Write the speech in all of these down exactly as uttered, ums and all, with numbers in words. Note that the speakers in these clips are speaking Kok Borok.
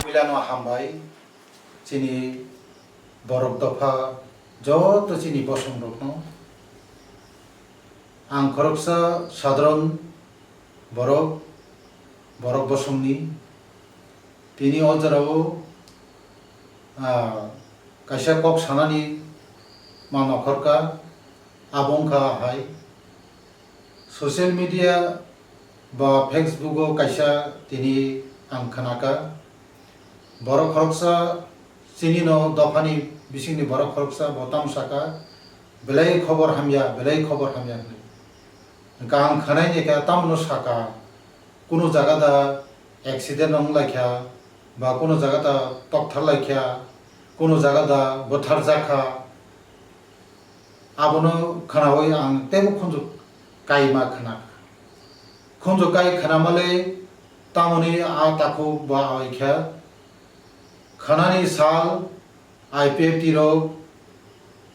Puilano hambai chini borok dopha joto chini bosongrokno. Ang khoroksa sadharon borok, borok bosongni. Tini o jorao, ah, kaisa kok sanani ma nokhorkha, abo wngkha hai. Social media ba Facebook o kaisa tini ang khnakha, borok khoroksa chini no dophani bisingni borok khoroksa bo tamo sakha, "Belai khobor hamya, belai khobor hamya," hwnwi. Hwnkha ang khwnai ni khe tamo no sakha, kunu jaga da accident wng lai kha, ba kunu jaga da tokthar lai kha, kunu jaga da bwthar jakha, abono khwnaui ang teibo khunju kaima khwna. Khunju kai khwnamale tamoni a takhuk ba awai kha. Khwnani sal I P F T rok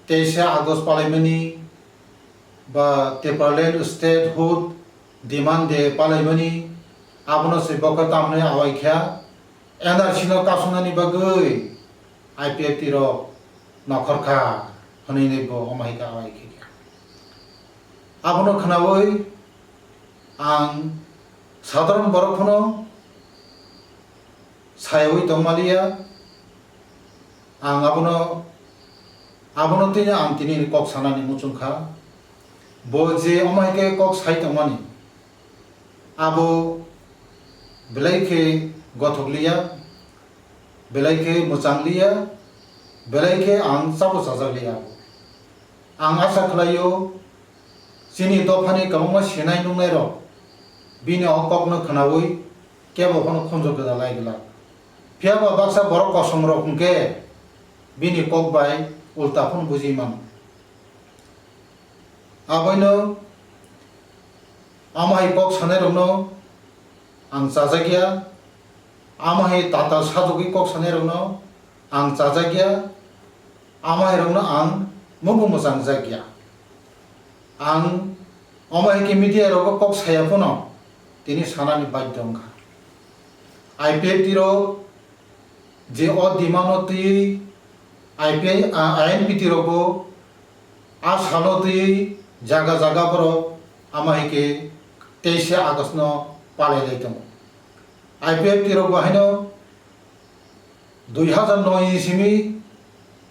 teisa August palaimani ba Tipraland Statehood Demand Day palaimani, abono se bokhe tamoni awai kha. N R C no kasongnani bagwi I P F T rok nokhorkha hwnwi bo omo hai khe awai khe kha. Abono khwnaui ang sadharon borok phano sayaui tongmaliya. Ang abono, abono tini ang tini kok sanani muchung kha. Bo je omo hai khe kok sai tongmani, abo belai khe gothok liya, belai khe mwchang liya, belai khe ang chabo chajak liya abo. Ang asa khlaio, chini dophani kwbangma sinai nungnairok bini o kokno khwnaui kebo phano khunju gwdalai glak. Phiya ba baksa borok kosongrok hwnkhe bini kok bai ulta phano buji mano. Aboino amo hai kok sanairokno ang chajakya, amo hai tatal sajagwi kok sanairokno ang chajakya, amo hairokno ang mubo mwchangjakya. Ang omo hai khe media rogo kok saya phano tini sanani badhyo wngkha. I P F T rok je o demand no twiwi I P I, a, I N P T rogo a salo twiwi jaga jaga borok amo hai khe teisa August no palai lai tongo. I P F T rok bo haino dui hazar noi ni simi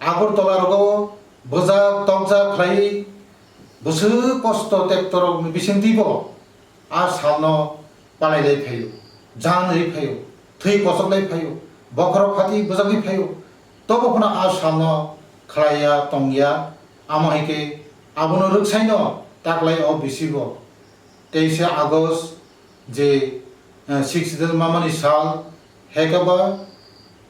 Agartala rogo bwjak tokjak khlai bwswk kosto tekto rok ni bisingtwi bo a salno palai lai phaio, jan ri phaio, thwi kochok lai phaio, bokhorok phati bwjagwi phaio, tobo phano a salno khlaiya tongya. Amo hai khe abono rwksaino taklai o bisi bo teisa August je, eh, Sixth Schedule mamani sal, hai khe ba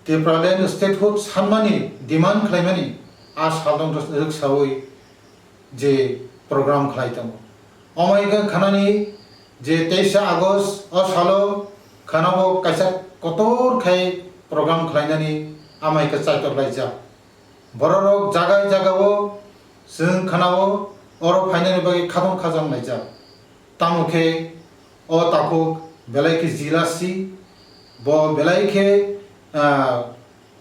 Tipraland statehood sanmani demand khlaimani a salno rwksaui je program khlai tongo. Omo hai khe khwnani je teisa August o salo khwnabo kaisa kotor khai program khlainani amai khe chaitok laijak. Bororok jaga jagao chwng khwnao oro phainani bagwi khatong khajang laijak. Tamo khe o takhuk belai khe jila si, bo belai khe, ah,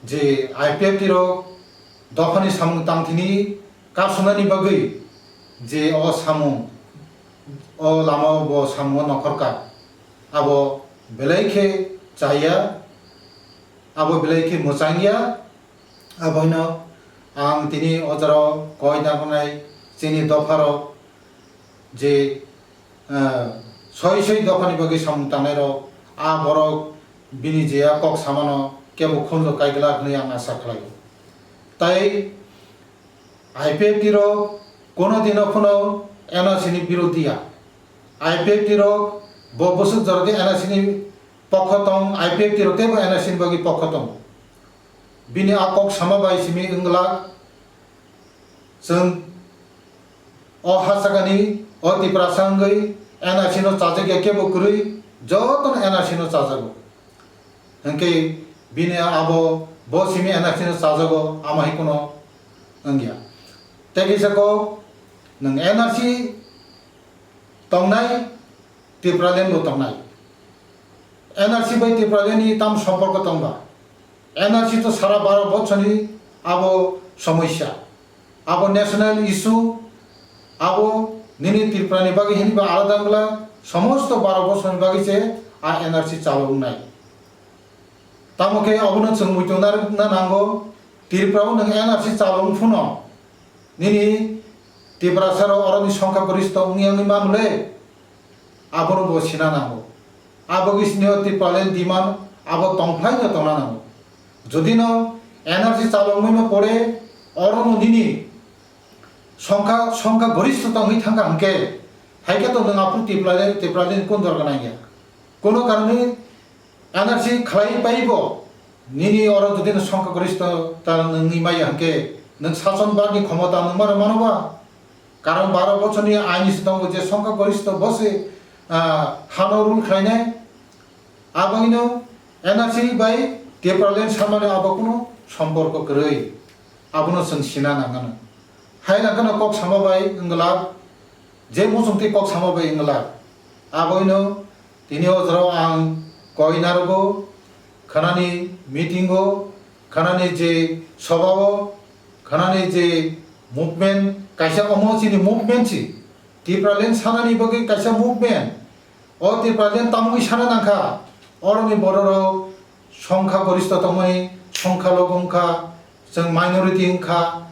je I P F T rok dophani samung tangthini kasunani bagwi je o samung, o lamao bo samungo nokhorkha, abo belai khe chaya, abo belai khe mwchangya. Aboino ang tini o jorao koi nangkuknai chini dopharok je, ah, soi soi dophani bagwi samung tangnairok, a borok bini je a kok samano kebo khunju kaiglak hwnwi ang asa khlaio. Tai I P F T rok kono dino phano N R C ni birodhi ya. I P F T rok bo bwswk jora di N R C ni pokho tong, I P F T rok teibo N R C ni bagwi pokho tong. Bini a kok sama bai simi wng glak, chwng o ha sakani o Tiprasa wngwi N R C no chajak ya kebo kwrwi, jotono N R C no chajago. Hwnkhe bini abo bo simi N R C no chajago, amo hai kuno wngya. Tei kisa kok nwng N R C tongnai, Tipraland bo tongnai. N R C bai Tipraland ni tam somporko tongba? N R C to sara baro bochorni abo somosya, abo national issue, abo nini Tripura ni bagwi hinwi ba alada wngla, somosto baro bochorni bagwi se a N R C chalo wngnai. Tamo khe abono chwng muitu narwkna nango, Tripura o nwng N R C chalo wng phano nini Tiprasa rok oroni songkha goristo wngya wngwi mamle, abono bo sina nango. Abo gisnio Tipraland demand abo tongphlai no tongna nango. Jodi no N R C chalo wngwi no pore, oro no nini songkha, songkha goristo tongwi thangkha hwnkhe, hai khe to nwng aphuru Tipraland, Tipraland kun dorga nangya. Kono karone N R C khlai paibo, nini oro jodi no songkha goristo ta nwngwi maya hwnkhe, nwng sason barni khomota nwng mano mano ba? Karon baro bochorni aini se tongo je songkha goristo bo se, ah, hano rule khlainai. Abagino N R C bai Tipraland samani abo kuno somporko kwrwi. Abono chwng sina nangano. Hai nangkano kok sama bai wngla, je muchungtwi kok sama bai wngla. Abagino tini o jorao ang koi narogo, khanani meeting o, khanani je sobha o, khanani je movement, kaisa omo chini movement si. Tipraland sanani bagwi kaisa movement. O Tipraland tamungwi sana nangkha. Oroni bororok songkha goristo tongmani, songkha logo wngkha, chwng minority wngkha,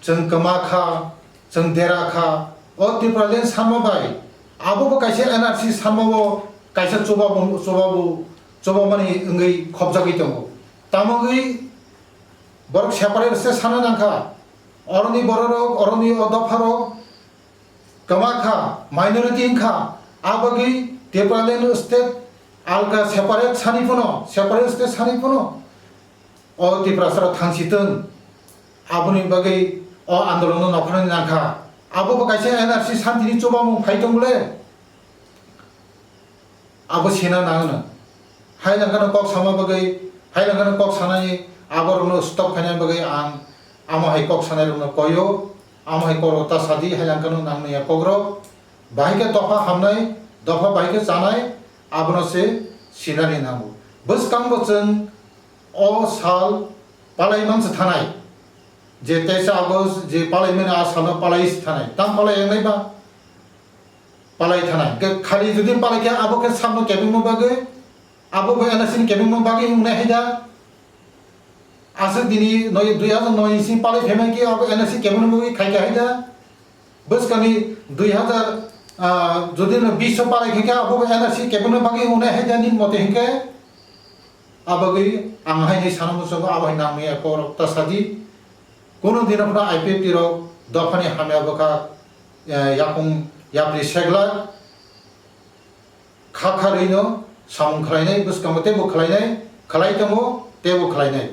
chwng kwma kha, chwng dera kha. O Tipraland sanma bai, abo bo kaisa N R C sanma bo kaisa chubabu, chubabu, chubamani wngwi khopjagwi tongo. Tamogwi borok separate se sana nangkha. Oroni bororok, oroni o dopharok kwma kha, minority wngkha, a bagwi Tipraland state alka separate sani phano, separate state sani phano, o Tiprasarok thangsi tong, aboni bagwi o andolono nokharnani nangkha. Abo bo kaisa N R C santini chubamung phai tong bole. Abo sina nangno. Hai nangkano kok sama bagwi, hai nangkano kok sanai aborokno stop khaina bagwi ang amo hai kok sanairokno koio, amo hai kok ta sadi, hai nangkano nangmaya kokrok. Bahai khe dopha hamnai, dopha bahai khe chanai, abono se sinani nango. Bwskangbo chwng o sal palai mansa thanai. Je teisa August je palai mani a salno palai se thanai. Tam palai yangnai ba? Palai thanai. Ke khali jodi palai khe abo khe samno kebengma bagwi, abo bo N R C ni kebengma bagwi wngnai hai da. Aswk dini noi, dui hajar noi ni simi palai phaimai khe abo N R C kebengma bagwi khai khe hai da. Bwskangni dui hajar, ah, jodi no bish o palai khe khe abo bo N R C kebengma bagwi wngnai hai da nini mote hinkhe. Abagwi ang haini sana muchungo abo hai nangmaya kokrok ta sadi. Kunu dino phano I P F T rok dophani hamya bwkha, eh, yakung yapri seglak kha kha rwino samung khlainai, bwskango teibo khlainai, khlai tongo, teibo khlainai.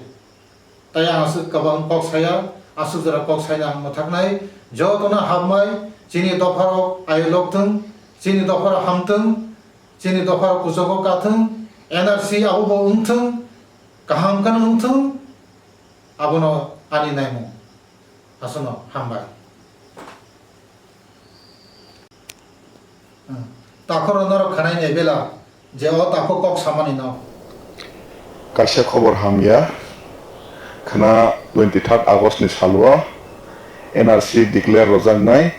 Tai ang aswk kwbang kok saya, aswk jora kok saina ang mwthaknai. Jotono hambai, chini dopharok ayolok thung, chini dopharok hamthung, chini dopharok kuchugo kathung, N R C abo bo wngthung, kaham kano wngthung, abono ani naimung. Aswkno hambai. Hmm. Takhoro norok khanai nai bela je o takho kok samani no. Kaisa khobor hamya, khna twenty third August ni salo N R C declare rwjaknai,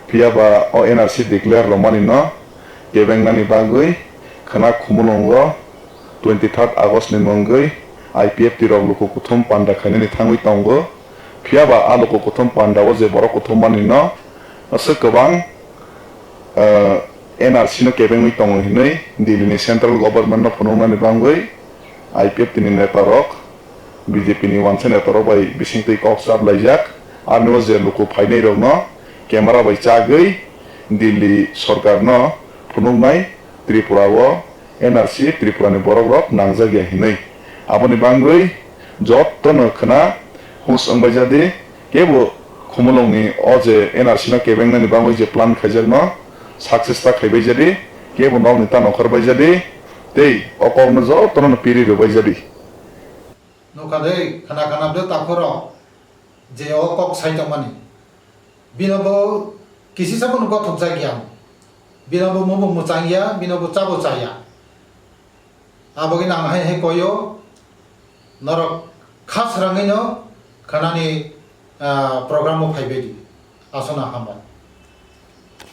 phiya ba o N R C declare rwmani no kebengnani bagwi khna Khumulwngo twenty third August ni mungwi I P F T rok luku kuthum panda khainani thangwi tongo. Phiya ba a luku kuthum panda o je borok kuthum mani no aswk kwbang, eh, N R C no kebengwi tongo hinwi Delhi ni central government no phunuknani bagwi I P F T ni neta rok, B J P ni wansa neta rok bai bisingtwi kok chap laijak. Aroni o je luku phainai rok no camera bai chagwi Delhi sorkar no phunuknai Tripura o N R C Tripura ni borok rok nangjak ya hinwi. Aboni bagwi jotono khna hus wngbai jadi, kebo Khumulwng ni o je N R C no kebengnani bagwi je plan khaijakno success ta khaibai jadi, kebo nokni ta nokhor bai jadi, tei o kokno jotono no piri rwbai jadi. Nukha de, khna khna de takhoro je o kok sai tongmani. Bino bo kisisa bono gothok jak ya. Bino bo mubo mwchang ya, bino bo chabo chaya. Abagwi nang hai hai koyo. Norok kha srangwi no khanani, ah, program o phaibai di. Aswkno hambai.